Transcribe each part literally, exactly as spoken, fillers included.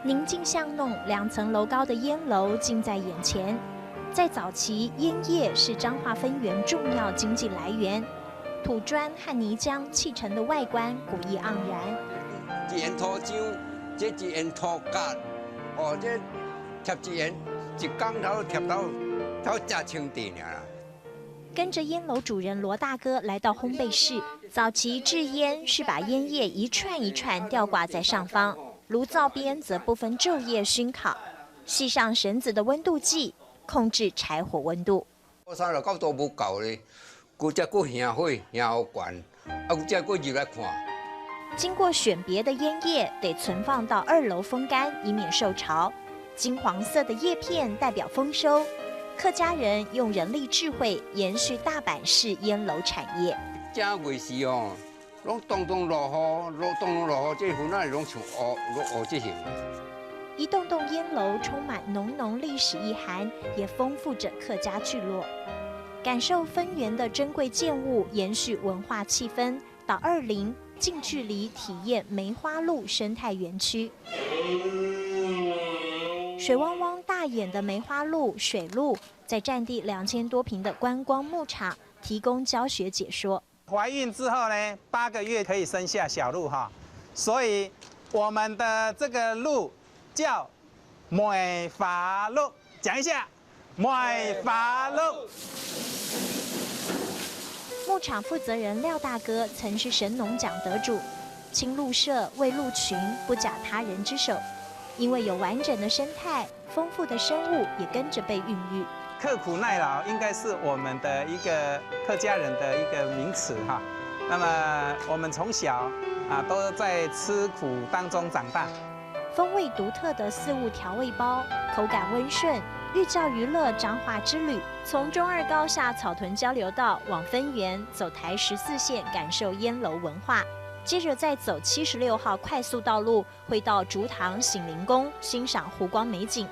宁静巷弄两层楼高的烟楼近在眼前。在早期，烟叶是彰化芬园重要经济来源，土砖和泥浆砌成的外观古意盎然。一沿塗漿，这一沿涂角，哦，这贴一沿，一工头贴到，到食清地尔啦。跟着烟楼主人罗大哥来到烘焙室，早期制烟是把烟叶一串一串吊挂在上方，炉灶边则部分昼夜熏烤，系上绳子的温度计，控制柴火温度。火山落到都无够咧，佢才个燃火燃好懸，啊，佢才个入来看。经过选别的烟叶得存放到二楼风干，以免受潮。金黄色的叶片代表丰收。客家人用人力智慧延续大阪式烟楼产业。正月时哦， 拢当当落雨，落当当落雨，这云仔拢像烏，落烏这形。一栋栋烟楼充满浓浓历史意涵，也丰富着客家聚落。感受芬园的珍贵建物，延续文化气氛，到二林近距离体验梅花鹿生态园区。水汪汪大眼的梅花鹿水鹿，在占地两千多坪的观光牧场提供教学解说。 怀孕之后呢，八个月可以生下小鹿哈，所以我们的这个鹿叫梅花鹿，讲一下，梅花鹿。牧场负责人廖大哥曾是神农奖得主，青鹿社为鹿群不假他人之手，因为有完整的生态， 丰富的生物也跟着被孕育。刻苦耐劳应该是我们的一个客家人的一个名词哈。那么我们从小啊都在吃苦当中长大。风味独特的四物调味包，口感温顺，寓教于乐彰化之旅，从中二高下草屯交流道往芬园走台十四线，感受烟楼文化。接着再走七十六号快速道路， 会到竹塘醒灵宫欣赏湖光美景，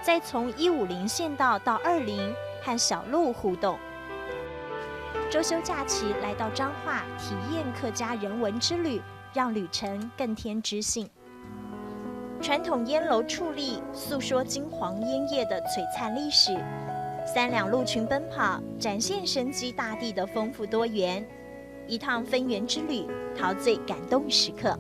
再从一五零县道到二林和小鹿互动。周休假期来到彰化，体验客家人文之旅，让旅程更添知性。传统烟楼矗立，诉说金黄烟叶的璀璨历史。三两鹿群奔跑，展现生机大地的丰富多元。一趟芬园之旅，陶醉感动时刻。